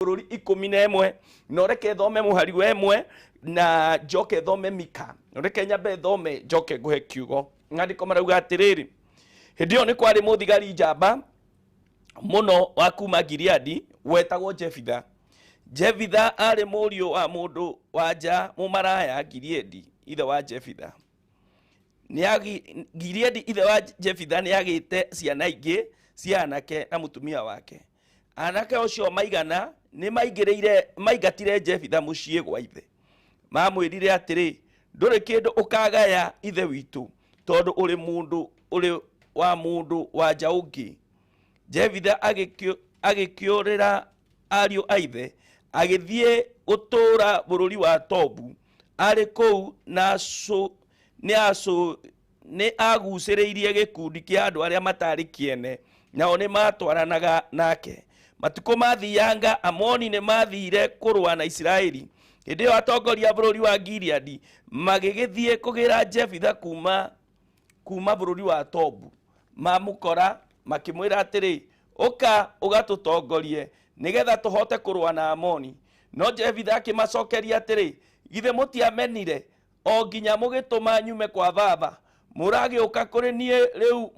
Bũrũri 11, na ũreke thome mũhari wa 1 na njoke thome Mika. Ũreke nyambe thome, njoke ngũhe kiugo. Ng'andĩko marauga atĩrĩrĩ, hĩndĩ ĩyo nĩ kwarĩ mũthigari njamba mũno wa kuma Gileadi wetagwo Jefitha. Jefitha arĩ mũriũ wa mũndũ wa nja mũmaraya. Gileadi ithe wa Jefitha Gileadi ithe wa Jefitha nĩ agĩte ciana ingĩ cia anake na mũtumia wake. Anake ũcio maigana nĩ maingĩrĩire maingatire Jefitha mũciĩ gwa ithe. Mamwĩrire atĩrĩ, "Ndũrĩ kĩndũ ũkagaya ithe witũ, tondũ ũrĩ mũndũ ũrĩ wa mũndũ wa nja ũngĩ." Jefitha agĩkĩũrĩra ariũ a ithe, agĩthiĩ gũtũũra bũrũri wa Tobu. Arĩ kũu na nĩ agucĩrĩirie gĩkundi kĩa andũ arĩa matarĩ kĩene, nao nĩ matwaranaga nake. Matukũ mathianga, Amoni nĩ mathire kũrũa na Isiraeli. Hĩndĩ ĩyo atongoria a bũrũri wa Gileadi magĩgĩthiĩ kũgĩra Jefitha kuma bũrũri wa Tobu. Mamũkora, makĩmwĩra atĩrĩ, "Ũka ũgatũtongorie, nĩgetha tũhote kũrũa na Amoni." No Jefitha akĩmacokeria atĩrĩ, "Githĩ mũtiamenire o nginya mũgĩtũma nyume kwa baba? Mũragĩũka kũrĩ niĩ rĩu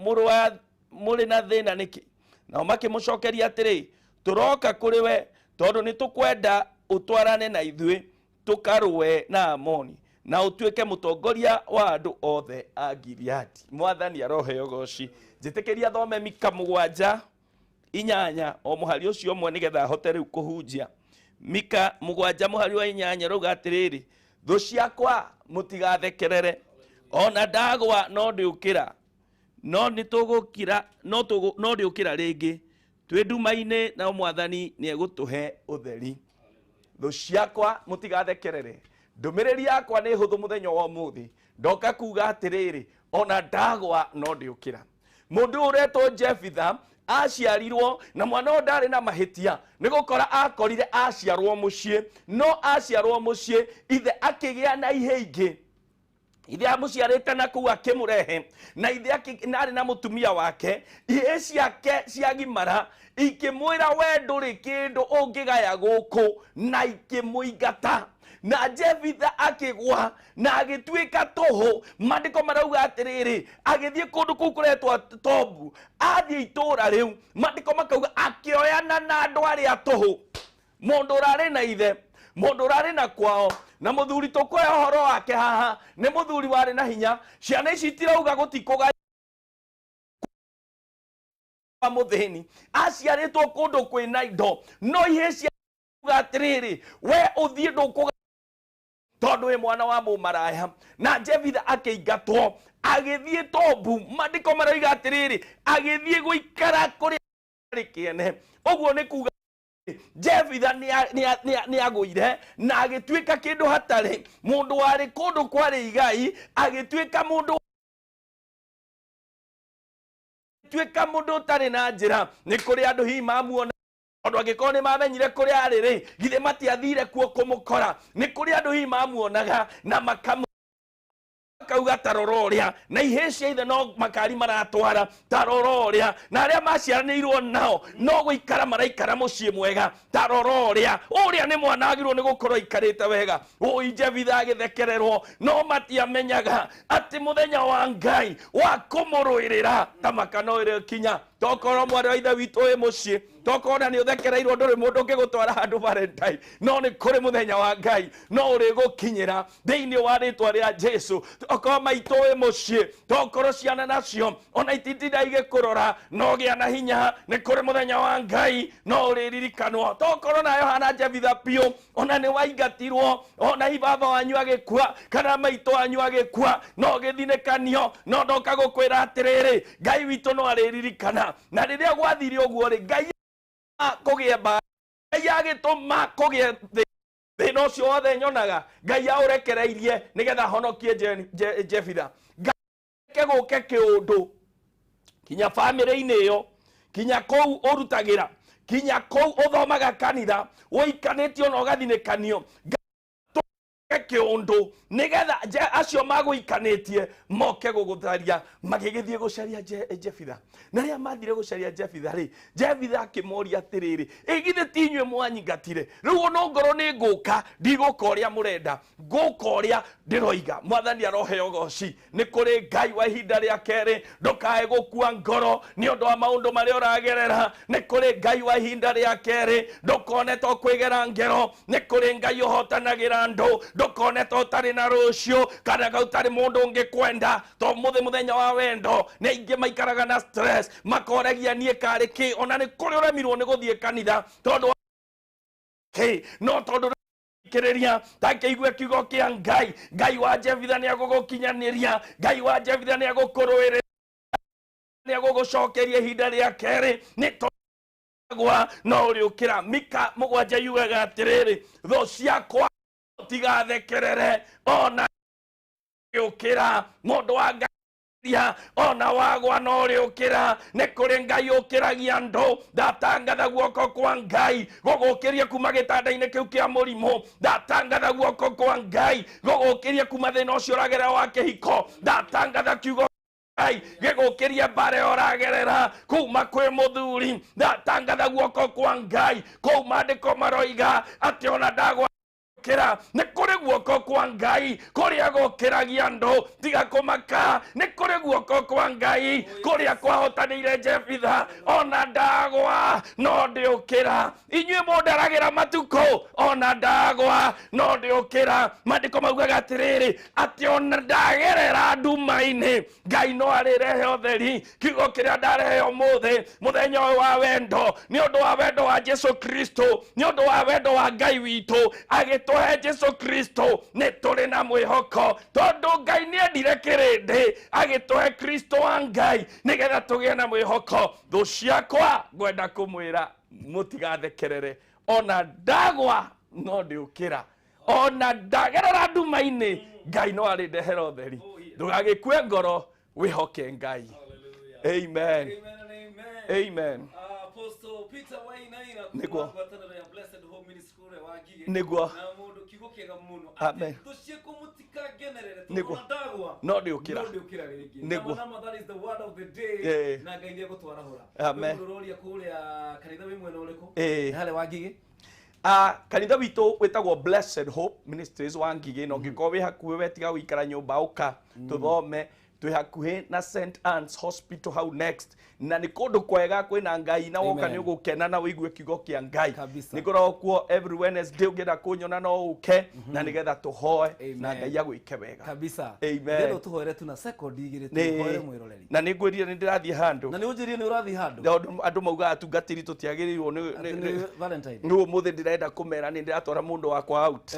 mũrĩ na thĩna nĩkĩ?" Nao makĩmũcokeria atĩrĩ, "Tũroka kũrĩ we tondũ nĩ tũkwenda ũtwarane na ithuĩ tũkarũe na Amoni, na ũtuĩke mũtongoria wa andũ othe a Gileadi." Mwathani aroheo goci. Njĩtĩkĩria thome Mika 7:8, o mũhari ũcio ũmwe, nĩgetha hote rĩu kũhunjia. Mika 7 mũhari wa 8 rauga atĩrĩrĩ, "Thũ ciakwa, mũtigathekerere. Ona ndagwa, no ndĩũkĩra. No nĩ tũgũkira, no ndĩũkĩra rĩngĩ. Twĩ nduma-inĩ, na Mwathani nĩ egũtũhe ũtheri." Thũ ciakwa, mũtigathekerere. Ndũmĩrĩri yakwa nĩ hũthũ mũthenya wa ũmũthĩ. Ndoka kuga atĩrĩrĩ, ona ndagwa, no ndĩũkĩra. Mũndũ ũyũ ũretwo Jefitha aciarirwo na mwana ũyũ ndarĩ na mahĩtia, nĩ gũkora akorire aciarwo mũciĩ. No aciarwo mũciĩ, ithe akĩgĩa na ihĩ ingĩ. Ithe amũciarĩte na kũu akĩmũrehe na ithe na arĩ na mũtumia wake. Ihĩ ciake ciagimara, ikĩmwĩra, "We ndũrĩ kĩndũ ũngĩgaya gũkũ," na ikĩmũingata. Na Jefitha akĩgwa na agĩtuĩka tũhũ. Maandĩko marauga atĩrĩrĩ, agĩthiĩ kũndũ kũu kũretwo Tobu. Athiĩ itũũra rĩu, maandĩko makauga akĩoyana na andũ arĩa tũhũ. Mũndũ ũrarĩ na ithe, mũndũ ũrarĩ na kwao, na mũthuri tũkũhe ũhoro wake haha nĩ mũthuri warĩ na hinya. Ciana ici itirauga gũtikũgaya mũthĩni, aciarĩtwo kũndũ kwĩna indo, no ihĩ ciauga atĩrĩrĩ, "We ũthiĩ, ndũkũga tondũ wĩ mwana wa mũmaraya." Na Jefitha akĩingatwo, agĩthiĩ Tobu. Maandĩko maroiga atĩrĩrĩ, agĩthiĩ gũikara kũrĩa arĩ kĩene. Ũguo nĩ kuga Jefitha nĩ agũire na agĩtuĩka kĩndũ hatarĩ. Mũndũ warĩ kũndũ kwarĩ igai agĩtuĩka mũndũ ũtarĩ na njĩra. Nĩ kũrĩ andũ hihi mamuona, tondũ angĩkorwo nĩ mamenyire kũrĩa arĩ rĩ, githĩ matiathire kuo kũmũkora? Nĩ kũrĩ andũ hihi mamuonaga na makauga, "Ta rora ũrĩa," na ihĩ cia ithe no makari maratwara, "Ta rora ũrĩa," na arĩa maciaranĩirwo nao no gũikara maraikara mũciĩ mwega, "Ta rora ũrĩa, ũrĩa nĩ mwana agĩrĩirwo nĩ gũkorwo aikarĩte wega." Ũi Jefitha agĩthekererwo, no matiamenyaga atĩ mũthenya wa Ngai wa kũmũrũĩrĩra ta makano ĩrĩ kinya. Tokorwo mwarĩ wa ithe witũ wĩ mũciĩ, tokorwo na nĩ ũthekereirwo, ndũrĩ mũndũ ũngĩgũtwara handũ Valentine, no nĩ kũrĩ mũthenya wa Ngai no ũrĩgũkinyĩra thĩinĩ wa rĩtwa rĩa Jesu. Tokorwo maitũ wĩ mũciĩ, tokorwo ciana nacio ona itinda igĩkũrora, no gĩa na hinya, nĩ kũrĩ mũthenya wa Ngai no ũrĩririkanwo. Tokorwo nayo hana Jefitha biũ, ona nĩ waingatirwo, ona hi baba wanyu agĩkua kana maitũ wanyu agĩkua, no gĩthinĩkanio, no ndoka gũkwĩra atĩrĩrĩ, Ngai witũ no arĩririkana. Na rĩrĩa gwathire ũguo rĩ, Ngai kũgĩe mbara, Ngai agĩtũma kũgĩe thĩna ũcio wothe nyonaga Ngai aũrekereirie nĩgetha honokie Jefitha. Ngai reke gũke kĩũndũ kinya bamĩrĩ-inĩ ĩyo, kinya kũu ũrutagĩra, kinya kũu ũthomaga kanitha, ũikanĩtio na ũgathinĩkanio. Kĩũndũ nĩgetha acio magũikanĩtie moke gũgũtharia. Magĩgĩthiĩ gũcaria Jefitha, na rĩrĩa mathire gũcaria Jefitha rĩ, Jefitha akĩmoria atĩrĩrĩ, ĩ githĩ ti inyuĩ mwanyingatire? Rĩu ona ngorwo nĩ ngũka, ndigũka ũrĩa mũrenda, ngũka ũrĩa ndĩroiga. Mwathani aroheo goci. Nĩ kũrĩ Ngai wa ihinda rĩa kerĩ. Ndũkae gũkua ngoro nĩ ũndũ wa maũndũ marĩa ũragerera. Nĩ kũrĩ Ngai wa ihinda rĩa kerĩ. Ndũkone to kwĩgera ngero. Nĩ kũrĩ Ngai ũhotanagĩra andũ. Ndũkone to ũtarĩ na rũciũ kana ga ũtarĩ mũndũ ũngĩkwenda. To mũthĩ mũthenya wa wendo nĩ aingĩ maikaraga na stress, makoragia niĩ karĩ kĩ. Ona nĩ kũrĩ ũremirwo nĩ gũthiĩ kanitha tondũ kĩ, no tondũ kĩrĩria takĩigue kiugo kĩa Ngai. Ngai wa Jefitha nĩ agũgũkinyanĩria. Ngai wa Jefitha nĩ agũkũrũĩrĩra, nĩ agũgũcokeria ihinda rĩa kerĩ. Nĩ tondũ no ũrĩũkĩra. Mika 7 yugaga atĩrĩrĩ, thũ ciakwa tigathekerere ona ũkĩra. Mũndũ wa Ngai ona wagwa no ũrĩũkĩra. Nĩ kũrĩ Ngai ũkĩragia andũ. Ndatangatha guoko kwa Ngai gũgũkĩria kuma gĩtanda-inĩ kĩu kĩa mũrimũ. Ndatangatha guoko kwa Ngai gũgũkĩria kuma thĩna ũcio ũragerera wa kĩhiko. Ndatangatha kiugo Ngai gĩgũkĩria mbare ũragerera kuma kwĩ mũthuri. Ndatangatha guoko kwa Ngai kũu maandĩko maroiga atĩ ona ndagwa kĩra, nĩ kũrĩ guoko kwa Ngai kũrĩa gũkĩragia andũ. Tiga kũmaka, nĩ kũrĩ guoko kwa Ngai kũrĩa kwahotanĩire Jefitha. Ona ndagwa no ndĩũkĩra. Inyuĩ mũndaragĩra matukũ, ona ndagwa no ndĩũkĩra. Maandĩko maugaga atĩrĩrĩ, atĩ ona ndagerera nduma-inĩ, Ngai no arĩrehe ũtheri. Kiugo kĩrĩa ndarehe ũmũthĩ mũthenya ũyũ wa wendo, nĩ ũndũ wa wendo wa Jesu Kristo, nĩ ũndũ wa wendo wa Ngai witũ agĩtũhe Jesu Kristo, nĩ tũrĩ na mwĩhoko, tondũ Ngai nĩ endire kĩrĩndĩ agĩtũhe Kristo wa Ngai nĩgetha tũgĩe na mwĩhoko. Thũ ciakwa ngwenda kũmwĩra mũtigathekerere, ona ndagwa no ndĩũkĩra, ona ndagerera nduma-inĩ, Ngai no arĩndehera ũtheri. Ndũgagĩkue ngoro, wĩhoke Ngai. Amen. Amen. Apostle Peter Wainaina Nĩguo. ngwatanĩro ya Blessed Hope Ministry kũrĩa Wangigĩ. Nĩguo. Na mũndũ kiugo kĩega mũno. Amen. Atĩ thũ ciaku mũtikangenerere, tondũ Nĩguo. ona ndagwa No ndĩũkĩra. no ndĩũkĩra rĩngĩ. Nĩguo. Nama, nama, that is the word of the day. Eh. Na Ngai nĩegũtwarahũra. Amen. Kwĩ mũndũ ũroria kũrĩa kanitha wĩ mwena ũrĩkũ? Eh. Harĩa Wangigĩ? Kanitha witũ wĩtagwo Blessed Hope Ministries Wangigĩ, na ũngĩkorwo wĩ hakuhĩ we tiga gũikara nyũmba, ũka tũthome. Twĩ hakuhĩ na St Anne's Hospital hau next, na nĩ kũndũ kwega kwĩna Ngai, na woka Amen. nĩ ũgũkena na ũigue kiugo kĩa Ngai. Kabisa. Nĩ ngoragwo kuo every Wednesday, ũngĩenda kũnyona no ũke, na nĩgetha tũhoe na Amen. Ngai agwĩke wega. Kabisa. Amen. Ndĩrenda ũtũhoere tu na second igĩrĩ, tũhoere mwĩroreri. Na nĩ ngwĩrire nĩ ndĩrathiĩ handũ. Na nĩ ũnjĩrire nĩ ũrathiĩ handũ. Tondũ andũ maugaga atungatĩri tũtiagĩrĩirwo nĩ Atĩ nĩ Valentine. Nĩ ũmũthĩ ndĩrenda kũmera nĩ ndĩratwara mũndũ wakwa out.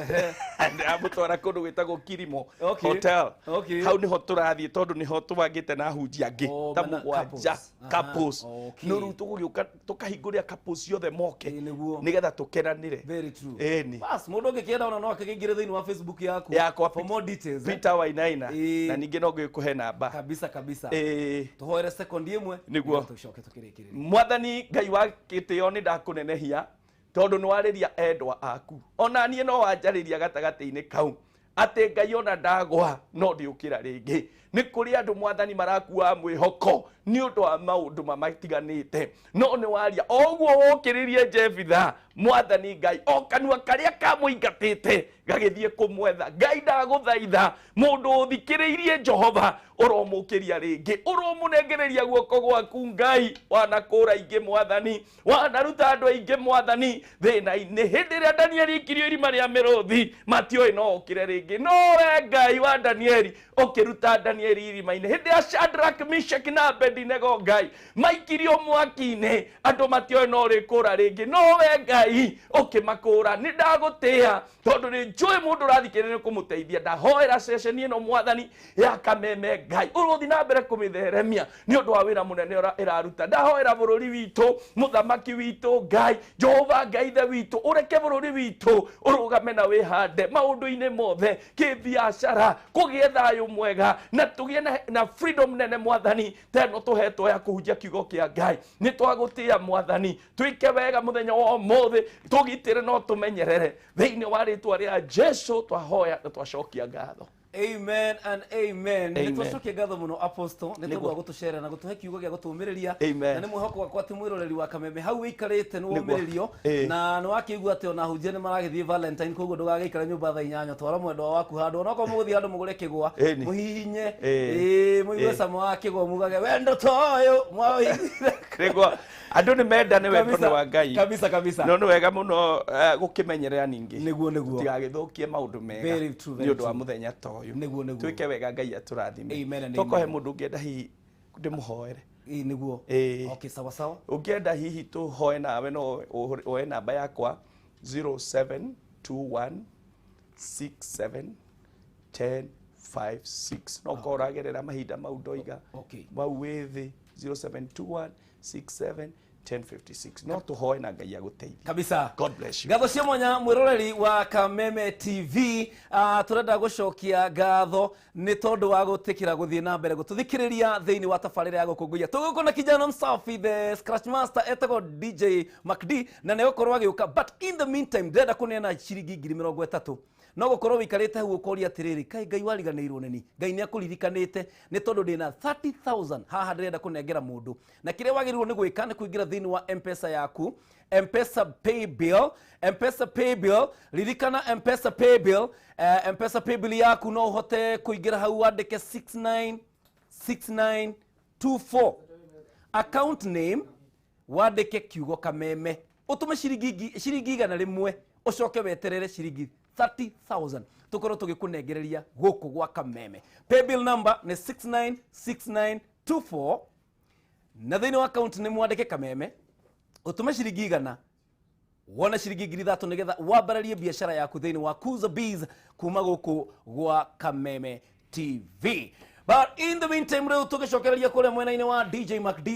Ndĩramũtwara kũndũ gwĩtagwo Kirimo Okay. Hotel. Okay. Hau nĩho tũrathiĩ tondũ nĩho tũbangĩte na ahunjia angĩ Oh, ta mana mũgwanja couples. Aha, couples. okay. No rĩu tũgũgĩũka tũkahingũrĩra couples ciothe moke Ĩĩ, nĩguo. nĩgetha tũkenanĩre. Very true. Ĩni. Bas, mũndũ ũngĩkĩenda ona no akĩingĩre thĩinĩ wa Facebook yaku. Yakwa For more details. Eh? Peter Wainaina. Ĩĩ. Na ningĩ no ngĩkũhe namba. Kabisa kabisa. Ĩĩ. Tũhoere second ĩmwe. Nĩguo. Nĩgetha tũcoke tũkĩrĩkĩrĩrie. Mwathani Ngai wa gĩtĩo, nĩ ndakũnenehia tondũ nĩ warĩria endwa aku. Ona niĩ no wanjarĩria gatagatĩ-inĩ kau atĩ Ngai ona ndagwa no ndĩũkĩra rĩngĩ. Nĩ kũrĩ andũ Mwathani marakua mwĩhoko nĩ ũndũ wa maũndũ mamatiganĩte, no nĩ waria o ũguo wokĩrĩrie Jefitha, Mwathani Ngai, o kanua karĩa kamũingatĩte gagĩthiĩ kũmwetha. Ngai ndagũthaitha, mũndũ ũthikĩrĩirie Jehova ũromũkĩria rĩngĩ, ũromũnengereria guoko gwaku. Ngai wanakũra aingĩ, Mwathani wanaruta andũ aingĩ, Mwathani, thĩna-inĩ. Hĩndĩ ĩrĩa Danieli ikirio irima rĩa mĩrũthi, matioĩ no ũkĩre rĩngĩ, no we Ngai wa Danieli ũkĩruta Danieli irima-inĩ. Hĩndĩ ya Shadrach, Meshach na Abednego, Ngai, maikirio mwaki-inĩ, andũ matioĩ no rĩkũra rĩngĩ, no we Ngai ũkĩmakũra. Nĩ ndagũtĩa tondũ nĩ njũĩ mũndũ ũrathikĩrĩria nĩ kũmũteithia. Ndahoera ceceni ĩno, Mwathani, ya Kameme, Ngai ũrũthi na mbere kũmĩtheremia nĩ ũndũ wa wĩra mũnene ĩraruta. Ndahoera bũrũri witũ, mũthamaki witũ, Ngai Jehova, Ngai ithe witũ, ũreke bũrũri witũ ũrũgame na wĩhande maũndũ-inĩ mothe, kĩbiacara kũgĩe thayũ. Mwega na tũgĩe na freedom nene Mwathani ta ĩno tũhetwo ya kũhunjia kiugo kĩa Ngai. Nĩ twagũtĩa Mwathani, twĩke wega mũthenya wa ũmũthĩ, tũgitĩre no tũmenyerere thĩinĩ wa rĩtwa rĩa Jesu twahoya na twacokia ngatho. Amen and amen. Nĩ Amen. twacokia ngatho mũno, Apostle, nĩ tondũ Nĩguo. wa gũtũcerera na gũtũhe kiugo gĩa gũtũmĩrĩria. Amen. Na nĩ mwĩhoko wakwa atĩ mwĩroreri wa Kameme hau wĩikarĩte nĩ Nĩguo. womĩrĩrio Ĩĩ. na nĩ wakĩigua atĩ ona ahunjia nĩ maragĩthiĩ Valentine, koguo ndũgagĩikare nyũmba thaa 8, twara mwendwa waku handũ, onokorwo mũgũthiĩ handũ mũgũre kĩgwa, Ĩni. mũhihinye, Ĩĩ. ĩĩ, mũigue Ĩĩ. cama wa kĩgwa, mugage wendo toyũ mwaũiguire. Nĩguo andũ nĩ mendane, wendo nĩ wa Ngai. Kabisa kabisa. No nĩ wega mũno gũkĩmenyerera ningĩ Nĩguo. tũtigagĩthũkie maũndũ mega Very true, very nĩ ũndũ wa true. mũthenya ta ũyũ. Nĩguo. Twĩke wega, Ngai atũrathime. Amen and Tokohe amen. mũndũ ũngĩenda hihi ndĩmũhoere. Ĩĩ, nĩguo. Ĩĩ. Okay, sawa sawa. Ũngĩenda hihi tũhoe nawe, no woe namba yakwa 0721 67 10 56, no korwo ũragerera mahinda mau ndoiga mau wĩ thĩ, 0721 67 1056, no tũhoe na Ngai agũteithie. Kabisa. God bless you. Ngatho cia mwanya, mwĩroreri wa Kameme TV. Tũrenda gũcokia ngatho nĩ tondũ wa gũtĩkĩra gũthiĩ na mbere gũtũthikĩrĩria thĩinĩ wa tabarĩra ya gũkũngũiya. Tũgũkũ na kijana msafi, the scratch master, etagwo DJ MacD, na nĩ egũkorwo agĩũka, but in the meantime ndĩrenda kũneana ciringi 30,000. No gũkorwo wĩikarĩte hau ũkoria atĩrĩrĩ, kaĩ Ngai wariganĩirwo nĩni? Ngai nĩ akũririkanĩte, nĩ tondũ ndĩna 30,000 haha ndĩrenda kũnengera mũndũ, na kĩrĩa wagĩrĩirwo nĩ gwĩka nĩ kũingĩra thĩinĩ wa Mpesa yaku, Mpesa pay bill, Mpesa pay bill, ririkana Mpesa pay bill, Mpesa pay bill yaku, no ũhote kũingĩra hau wandĩke 696924, account name wandĩke kiugo Kameme, ũtũme ciringi 100, ũcoke weterere ciringi 30,000 tũkorwo tũgĩkũnengereria gũkũ gwa Kameme. Paybill number nĩ 696924, na thĩinĩ wa account nĩ mwandĩke Kameme, ũtũme ciringi 100, wone ciringi 30,000 nĩgetha wambararie biacara yaku thĩinĩ wa Kuza Bees kuma gũkũ gwa Kameme TV. But in the meantime, rĩu tũgĩcokereria kũrĩa mwena-inĩ wa DJ MacD,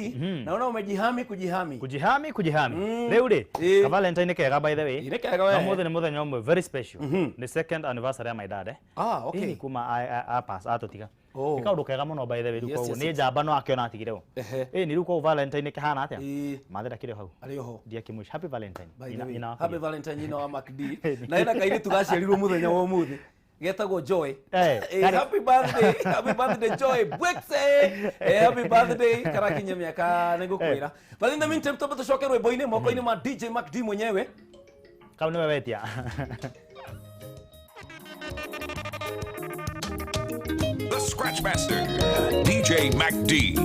naona umejihami kujihami. Kujihami kujihami rĩu rĩ. Ĩĩ. Ka Valentine kega, by the way. Ĩ, nĩ kega we. Na ũmũthĩ nĩ mũthenya ũmwe very special, nĩ second anniversary ya my dad, eh. Ah, okay. Ĩni kuma a pass atũtiga. Oh. Nĩ kaũndũ kega mũno, by the way. Rĩu koguo yes, nĩ njamba no akĩona atigire ũ. Ehe. Ĩni rĩu koguo Valentine kĩhana atĩa? Ĩĩ. Mathĩra kĩrĩ o hau. Arĩ oho. Ndiakĩmwish happy Valentine. By the way, Nyina wa happy Kũria. Valentine, nyina wa MacD, na ena kairitu gaciarirwo muthenya wa umuthi getagwo Joy. Eh, Happy birthday, happy birthday, Joy Bwekse. Happy birthday, karakinya miaka nĩngũkwĩra. But in the meantime, twambe tũcoke rwĩmbo-inĩ moko-inĩ ma DJ MacD mwenyewe. Kau nĩwe wetia. The Scratch Master, DJ Mac D.